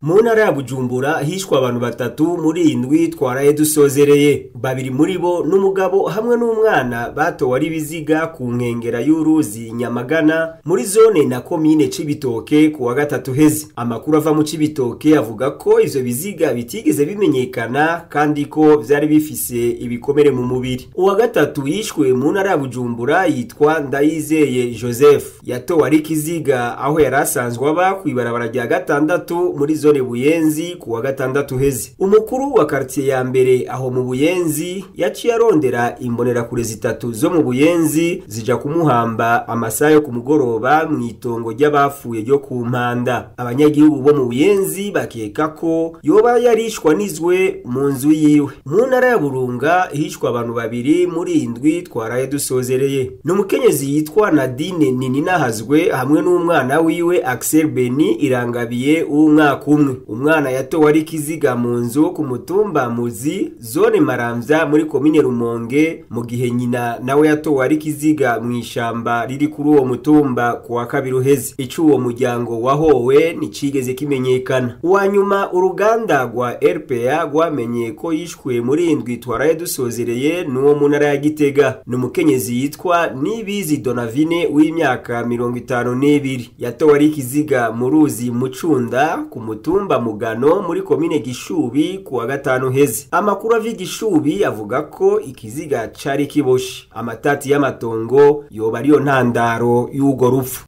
Mu ntara ya Bujumbura hishwe abantu batatu muri indwi twaraye dusozereye. Babiri muri bo n'umugabo hamwe n'umwana batowe ari biziga ku nkengera y'uruzi Nyamagana muri zone na komine Cibitoke ku wa gatatu heze. Amakuru ava mu Cibitoke avuga ko ivyo biziga bitigeze bimenyekana kandi ko vyari bifise ibikomere mu mubiri. Uwa gatatu yishwe mu ntara ya Bujumbura yitwa Ndayizeye Joseph. Yatowe ari kiziga aho yari asanzwe aba kw'ibarabara rya gatandatu muri zone Buyenzi ku wa gatandatu heze. Umukuru wa quartier ya mbere aho mu Buyenzi yaciye arondera imbonerakure zitatu zo mu Buyenzi zija kumuhamba amasaha yo ku mugoroba mw'itongo ry'abapfuye ryo ku Mpanda. Abanyagihugu bo mu Buyenzi bakeka ko yoba yarishwa nizwe mu nzu yiwe. Mu ntara ya Burunga hishwa abantu babiri muri indwi twaraye dusozereye. N'umukenyezi yitwa Nadine Nininahazwe hamwe n'umwana wiwe Axel Beni Irangabiye w'umwaka umwe. Umwana yatowe ari kiziga mu nzu ku mutumba Muzi zone Maramvya muri komine Rumonge, mu gihe nyina nawe yatowe ari kiziga mu ishamba riri kuri uwo mutumba ku wa kabiri uheze. Ico uwo muryango wahowe nticigeze kimenyekana. Uwanyuma uruganda rwa RPA rwamenye ko yishwe muri indwi twaraye dusozereye n'uwo mu ntara ya Gitega. Ni umukenyezi yitwa Nibizi Donavine w'imyaka 52 yatowe ari kiziga mu ruzi Mucunda ku mutumba Mugano muri komine Gishubi ku wa gatanu heze. Amakuru ava Gishubi avuga ko ikiziga cari kiboshe. Amatati y'amatongo yoba ariyo ntandaro y'ugo rupfu.